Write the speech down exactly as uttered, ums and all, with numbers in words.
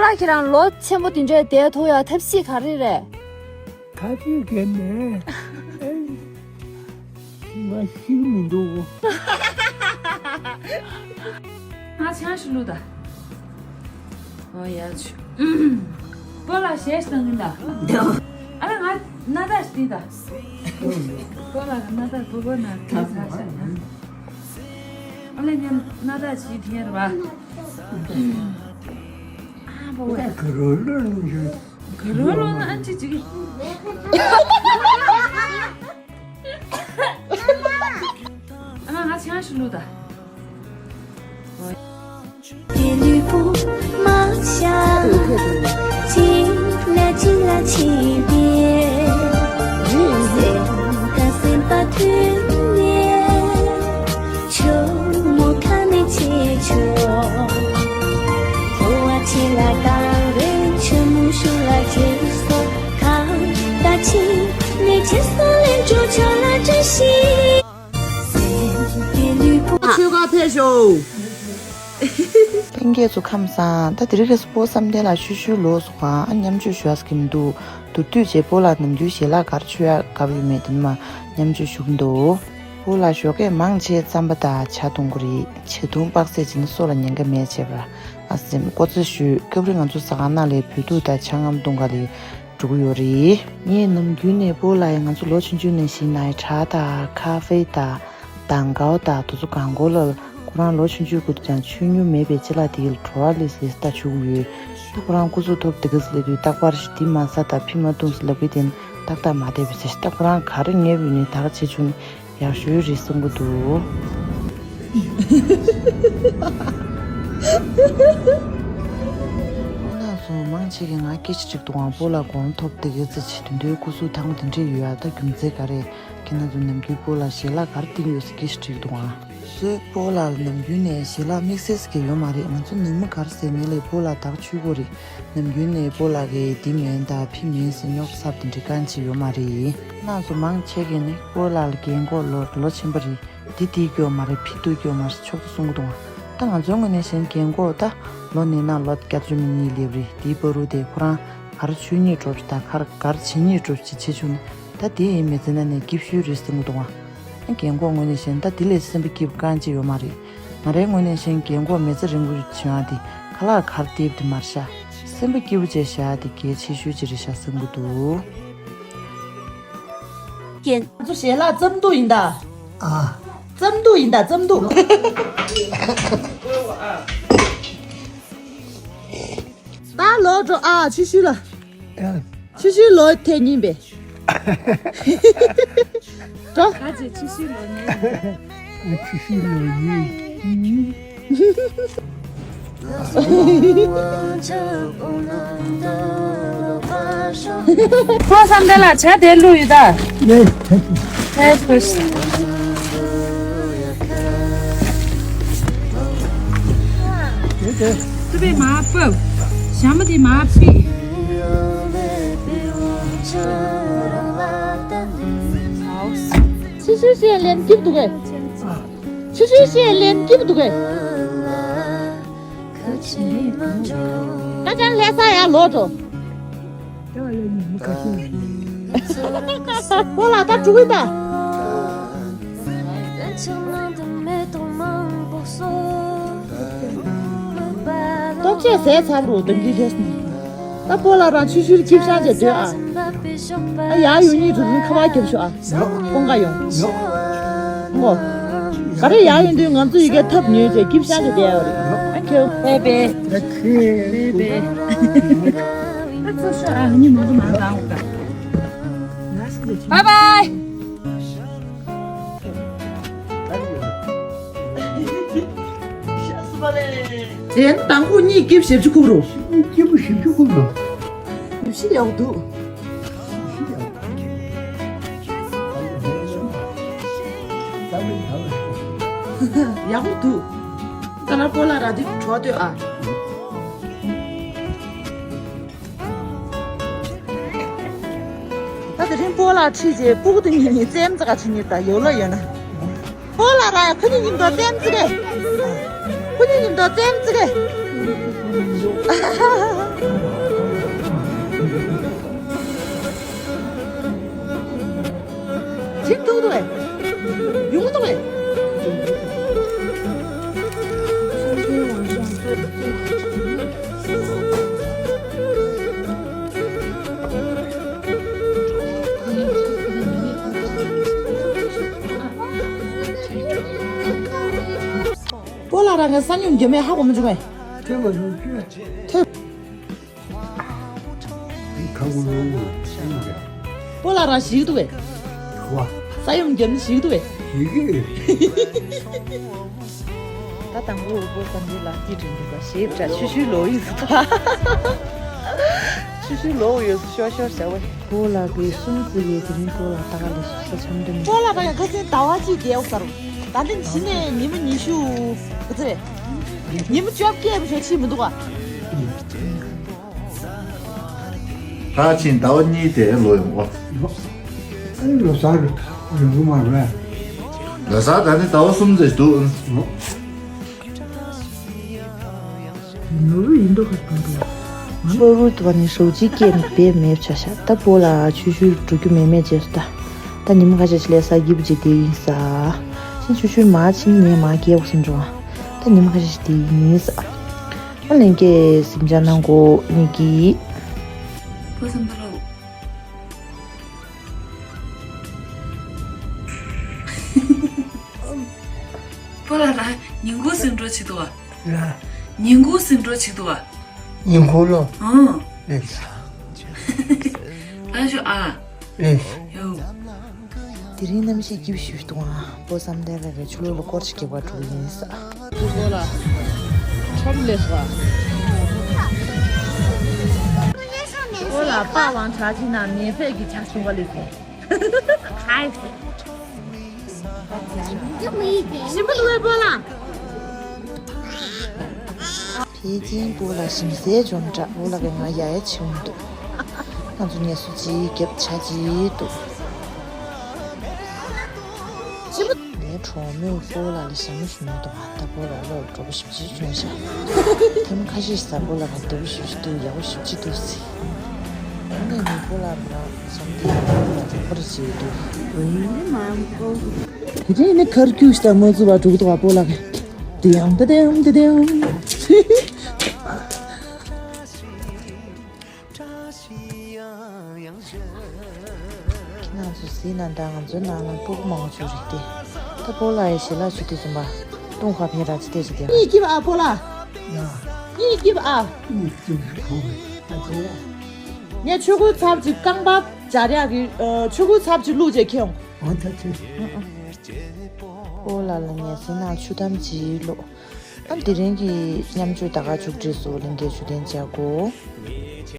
ད་ཁྱེད་རང་ལོ་ཆེན་པོ་དེ་འདྲས་བསྡད་ཐུབ་ཡ་ཐབས་ཤེས་ག་རེ་རེད། ག་ཚོད་གན་ནས། ང་ཤི་མི་འདུག་ང་ཆང་ཞིག་བླུགས་ད། ཨོ་ཡ་ཆུ། སྤོ་ལགས་གཞས་ཤིག་གཏོང་གིན་ད། ཨ་ལ་ང་སྣ་ཐག་ཞིག་བལྟས་ད། སྤོ་ལགས་ཀྱི་སྣ་ཐག་སྤོ་བོ་ན་དེ་ཚ་ཤ་ན། ཨ་ལ་ཉན་སྣ་ཐག་ཞིག་འཐེན་ར་བ། ཨ་སྤོ་བོ། ད་ག་རོ་ལོ་ནུ་ཞོ། ག་རོ་ལོ་ན་ཨ་ཅི་ཅི་གི། ཨ་ང་ང་ཆང་ཞིག་བླུགས་ད། དེ་ལུས་པོ་མ་ཤ་ཅིག་ལ་ཅིག་ལ་ཕྱིན་པས། སེམས་དང་སེམས་པ་མཐུན་ནས། ཆུ་མོ་ཁ་ནས་ཆེ་ཆོག་ཕོ་བ་ཆེ་ལ་གང་རེད། ཆུ་མོ་ཤུ་ལ་ཆེ་སོ་གང་ད་ཕྱིན་ནས་ཆེ་སོ་ལེན་ཆོག་ཆོག་ལ་བཀྲ་ཤིས། ཆོས་ཁ་ཕེབས་ཤོག་ལྷན་རྒྱས་ཚོ་ཁམས་བཟང་། ད་དེ་རིང་ཁ་སང་སྤོ་བསམ་གཏན་ལགས་ཆུ་ཤུལ་ལོག་སོང་ཨ། མཉམ་སྤྱོད་ཞུ་ཡག་གི་མི་འདུག་མདོར་བསྡུས་བྱས་སྤོ་ལགས་ནམ་རྒྱུན་ཞལ་ལག་ག་རེ་མཆོད་ཡག་དགའ་པོ་ཡོད་མེད་དེ་ནི་མ་མཉམ་སྤྱོད་ཞུ་གི་འདུག་སྤོ་ལགས་ཞོགས་ཀས་མང་ཆེ་རྩམ་པ་དང་ཇ་འཐུང་གི་རེད། ཇ་འཐུང་དཔག་ཚད་ཅིག་ནི་སོ་ལ་ཉེན་ཁ་མེད་བྱས་པ་ཨ་སེམས་ཀོ་ཚོད་ཞུས། སྐབས་རེ་ང་ཚོ་ཟ་ཁང་ནང་ལ་བོད་ཐུག་དང་ཇ་མངར་མོ་འཐུང་ག་ལ་འགྲོ་གི་ཡོད་རེད། ངས་ནམ་རྒྱུན་ནས་སྤོ་ལགས་ཡང་ང་ཚོ་ལོ་ཆུང་ཆུང་ནས་བཞིན་ནའི་ཇ་དང་ཁ་ཧྥེ་དང་། དང་གའོ་དང་དེ་ཚོ་གང་གོ་ལ། ཁོ་རང་ལོ་ཆུང་ཆུང་གི་དུས་ཀྱང་ཆོས་མྱོང་མེད་པའི་ཅི་ལ་དེ་ཡིས་བྲོ་བ་ལས་སླེབས་ལྟ་བཅུག་ཡོད། ད་ཁོ་རང་སྐུ་གཟུགས་ཐོབ་དེ་ག་ཟེར་དུས་རྟག་པར་ཞིག་འདི་མ་ཟ་དང་ཕི་མ་བཏུང་ཟེར་ལབ་གི་དེ་ནི་ཏག་ཏག་མ་བསྡད་པའི་ཚེ་ཞིག་ད་ཁོ་རང་ག་རེ་ངས་བུད་ནས་ད་ག་བྱེད་བཅུག་ནས་ཡག་ཤོས་རེད་བསམ་གི་འདུག་ཁོ་རང་ཚོ་མང་ཆེ་གིས་ང་སྐད་ཆ་དྲིས་འདུག་ཨང་སྤོ་ལགས་གོང་ཐོབ་དེ་ག་ཚེ་ཆེ་དུས་འདོད་སྐུ་གཟུགས་ཐང་དེ་འདྲས་ཡོད་ཨ། ད་རྒྱུ་མཚན་ག་རེ། ཁྱེད་རང་ཚོ་ནམ་རྒྱུན་སྤོ་ལགས་ཞལ་ལག་ག་རེ་བསྟན་ཡོད་ཟེར་སྐད་ཆ་དྲིས་འདུག་ཨང་། སོས་སྤོ་ལགས་ལ་ནམ་རྒྱུན་ནས་ཞལ་ལག་དམིགས་བསལ་ཟེར་གྱི་ཡོད་མ་རེད། ང་ཚོ་ནུ་མོ་ག་རེ་ཟེར་ངེས་ལས་སྤོ་ལགས་དག་ཆུ་གོ་རེད། ནམ་རྒྱུན་ནས་སྤོ་ལགས་ཀྱིས་འདི་མིན་ད་ཕི་མིན་ཟེར་རྙོག་ཚབ་དེ་འདྲ་གང་ཅི་ཡོད་མ་རེད། ང་ཚོ་མང་ཆེ་གིས་ནི་སྤོ་ལགས་ལ་རྒན་གོག་ལོ་ལོ་ཆེན་པོ་རེད། འདི་དེའི་སྐྱོ་མ་རེད་ཕི་དུ་སྐྱོ་མ་རེད་ཆོག་ཏུ་གསུང་གི་འདུག་ད་ང་ཚོའི་ངོས་ནས་གཞན་རྒན་གོག་ད་ལོ་ནས་ན་ལོ་བརྒྱད་ཅུ་མི་གཉིས་སླེབས་རེད། དེའི་བར་དུ་དེ་ཁོ་རང་ག་རེ་ཆོས་ཉིད་སྒྲུབ་ཅིག་དང་ག་རེ་ག་རེ་བྱེད་ཉིད་སྒྲུབ་ཅིག་བྱེད་བཅུག་ནས་ད་དེ་ཡིན་མི་ཚེ་ན་ནས་སྐྱིད་ཤོས་རེད་གསུང་གི་འདུག་ཨ། རྒན་གོག་ངོས་ནས་གཞན་ད་དེ་ལས་སེམས་པ་སྐྱིད་པོ་གང་ཅི་ཡོད་མ་རེད། ང་རའི་ངོས་ནས་གཞན་རྒན་གོག་མི་ཚེ་རིང་པོ་བྱུང་ཨ་དེ་ཁ་ལག་ག་རེ་དེབ་དེ་མར་ཤ་སེམས་པ་སྐྱིད་པོ་བྱས་ཤ་དེ་གལ་ཆེ་ཤོས་ཅིག་རེད་ཤ་གསུང་གི་འདུག་རྒན། ང་ཚོ་ཞལ་ལག་རྩམ་འདུག་ཡིན་ད། ཨ། རྩམ་འདུག་ཡིན་ད་རྩམ་འདུག་ད་ལོག་འགྲོ་ཨ་ཆུ་ཤུལ་ལ། ཨ། ཆུ་ཤུལ་ལོག་ཐེ་ཉིན་པས། འགྲོ། ད་ཅི་ཆུ་ཤུལ་ལོག་ཉིན། ཨ་ཆུ་ཤུལ་ལོག་ཉིན། ཁོ་བསམ་དེ་ལ་ཇ་དེ་བླུགས་ཡོད་ད། ཡེ། ཧེ་ཕུ་ཤི། ཏུ་པེ་མ་ཕུབ། ཞྭ་མོ་དེ་མ་ཕི། ཆི་ཤི་ཤི་ལེན་སྐྱིབ་འདུག་གས། ཆི་ཤི་ཤི་ལེན་སྐྱིབ་འདུག་གས། ད་ཅང་ལྷ་ས་ཡར་ལོག་འགྲོ། སྤོ་ལགས་ད་འགྲོ་གི་ད། ལྟོགས་ཆས་ཟས་ཚར་རུ་དང་གི་རེས་ནི། ད་སྤོ་ལགས་རང་ཆུ་ཤུལ་སྐྱིབ་ཤང་བྱས་སྡོད་ཨ། ཨ་ཡར་ཡོང་ཉིན་དུ་ཁ་པར་རྒྱབ་ཤོག་ཨ། ཡོ། ཀོང་ཀ་ཡོང་། ཡོ། ཨོ། ག་རེ་ཡར་ཡོང་དུས་ང་ཚོ་ཡི་གེ་ཐབས་ཉོས་བྱས་སྐྱིབ་ཤང་དུ་བསྡད་ཡོད་རེད། ཨ་ཁྱོད། བེ་བེ། བེ་བེ། ཨ་ཚོ་ཤོག་ཨ་ནི་མང་པོ་མང་ཙང་འོག་ག་བའི་བའི། དེ་ནི་དང་པོ་གཉིས་སྐྱིབ་ཞེ་བཅུ་ཁུག་རུ། སྐྱིབ་ཞེ་བཅུ་ཁུག་རུ། ཡོད་ཤི་ཡག་འདུག་ཡག་པོ་འདུག་ད་ལ་སྤོ་ལགས་ར་དེ་གྲོགས་ལྟོས་ཨ། ད་དེ་རིང་སྤོ་ལགས་ཁྲིད་རྗེས་སྤུ་གུ་དེ་གཉིས་གཉིས་རྩེད་མོ་རྩེ་ག་ཕྱིན་ནི་ད་ཡོད་ལོ་ཡོད་ན། སྤོ་ལགས་ར་ཡ་ཁོ་གཉིས་གཉིས་འདོ་རྩེད་མོ་རྩེ་གས། ཁོ་གཉིས་གཉིས་འདོ་རྩེད་མོ་རྩེ་གས། ང་ས་ཉུང་རྒྱ་མེད་ཧ་གོ་མི་འཇུག་གས། ཐོན་པ་ཡོང་ཆུ། ཐོན། ཁ་གུ་ལོ་གུ་ཤིང་རེད། སྤོ་ལགས་རང་ཞིག་འདུག་གས། བ། ས་ཡོམ་རྒྱབ་ནི་ཞིག་འདུག་གས། ཞིག་གི། ད་དང་པོ་སྤོ་བསམ་འཕེལ་ལགས་ཀྱིས་དྲན་འདུག་པ་ཞེས་འདྲ་ཆུ་ཤུལ་ལོག་ཡིན་སུ་ད། ཆུ་ཤུལ་ལོག་ཡོད་སུ་ཤོར་ཤོར་བྱ་བ། སྤོ་ལགས་ཀྱིས་གསུང་ཚིག་གི་དེ་རིང་སྤོ་ལགས་ད་ག་ལས་ས་ཆམ་དུ་མི། སྤོ་ལགས་ད་ཡང་ཁ་སང་ཟླ་བ་གཅིག་བསྡད་ཡོད་ས་རུ། ད་ལྟ་ཕྱི་ནས་ཉི་མ་ཉི་ཤུ། ག་ཚོད་རེད། ཉི་མ་བཅོ་བརྒྱད་མ་ཞོ་ཕྱིན་མི་འདུག་ག་ད་ཕྱིན་ཟླ་བ་གཉིས་དེ་ལོ་ཡོང་ཨོ། ཨ་ནི་ལོ་གསར་རེད་རིང་པོ་མ་རེད། ལོ་གསར་ད་ནི་ཟླ་བ་གསུམ་ཙམ་འདུག་ནོར་བུ་ཡིན་མདོག་ཁ་གཏོང་དུ། ཤོ་རུ་དུ་བ་ནི་ཧྲོ་ཅི་སྐད་ནི་བེ་མེབ་ཆ་ཤ་ད་པོ་ལ་ཆུ་ཤུར་འགྲོ་རྒྱུ་མེ་མེ་རྗེས་སུ་ད། ད་ཉི་མ་ཁ་ཤས་ཤིག་ལས་ས་གི་བུ་ཅིག་དེ་ཡིན་ས། ཕྱིན་ཆུ་ཤུར་མ་ཕྱིན་ངས་མ་སྐྱེ་བ་སུན་འགྲོ་བ། ད་ཉི་མ་ཁ་ཤས་ཤིག་དེ་ཡིན་ས། ཨ་ལན་ཀེ་སིམ་ཅ་ནང་གོ་ནི་གི། བུ་སམ་ད་ལོ། པོ་ལ་ལ་ཉིན་གུང་ཟིན་འགྲོ་བྱེད་དུ་བ། ལ། ཉིན་གུང་ཟིན་འགྲོ་བྱེད་དུ་བ། ཉིན་གུང་ལོ། ཨང་། ལེགས། ལ་ཞུ་ཨ། ལེགས། ཡོ། དེ་རིང་གནམ་གཤིས་སྐྱིད་པོ་ཞིག་འདུག་ཨ། པོ་བསམ་གཏན་ལགས་ཀྱིས་ཆུ་ལོག་ལ་སྐོར་ཅིག་རྒྱག་པར་འགྲོ་གི་ཡིན་ས། ཆུ་སྒོ་ལ་ཁྲོམ་ལས་སོ། ཨོ་ལ་པ་ཝང་ཆ་ཅི་ན་ནེ་ཕེ་གི་ཆ་ཆུང་བ་ལས་སོ། ཧའི། ཞིམ་པོ་འདུག་པོ་ལ། ཕལ་ཆེར་པོ་ལ་ཞིམ་ཟས་འཇོམས་དྲག་པོ་ལ་གི་ང་ཡ་ཡ་ཆེ་མོ་འདུག་ང་ཚོ་ངལ་གསོ་ཅིག་རྒྱབ་ཆ་ཅིག་འདུག་ཞིམ་པོ། ངའི་གྲོགས་མོས་སྤོ་ལགས་ལ་ཞྭ་མོ་ཞུ་མི་འདུག་ད་སྤོ་ལགས་ལོ་འགྲོ་པོ་ཞིབ་ཅིག་བྱུང་ཤག་ཐེམ་ཁ་ཤས་ཤིག་ས་སྤོ་ལགས་ལ་འདོད་པོ་ཞིབ་ཅིག་འདུག་ཡག་པོ་ཞིབ་ཅིག་འདུག་ཟེར། ཨ་ནི་ངའི་སྤོ་ལགས་ལ་བྱམས་ཏེ་ཡག་པོ་ལ་རོགས་པར་བྱེད་འདུག་དེ་རིང་ནི་ཁར་ཁྱུག་ཤ་མོ་ཚུ་བ་འགྲོ་གི་འདུག་པོ་ལགས་ཀྱི། དེ་ཡང་དེ་དེ་ཡང་དེ་དེ་ཡང་། ཁྱེད་རང་ཚོ་གཟིགས་ན་ད་ང་ཚོའི་ནང་ལ་སྤུ་གུ་མང་པོ་ཅིག་རེད་དེ། ད་སྤོ་ལགས་ཡི་ཞལ་ལག་མཆོད་དུས་ཙམ་པ། ལྟུང་ཁ་ཕེ་ར་ཅི་དེ་ཅི་དེ། གཉིད་སྐྱིད་པ་ཨ་སྤོ་ལགས། ཡ། གཉིད་སྐྱིད་པ་ཨ། གཉིད་སྐྱིད་པ་ཁོང་གི་ཨ་ཅེ། ངས་ཆོས་གོས་ཚབ་ཅིག་རྐང་པ་སྦྱར་ཡག་གི་ཨ། ཆོས་གོས་ཚབ་ཅིག་བླུགས་རྗེས་ཁྱེར་ཡོང་། འོ་ད་ཅི། སྤོ་ལགས་ལ་ངས་ཟིན་ན་ཆུ་དམ་ཅིག་བླུགས། ཨ་དེ་རིང་གི་མཉམ་སྤྱོད་ད་ག་མཇུག་སྒྲིལ་སོང་། ལྷན་རྒྱས་ཆུ་ལྡན་བྱ་དགོས།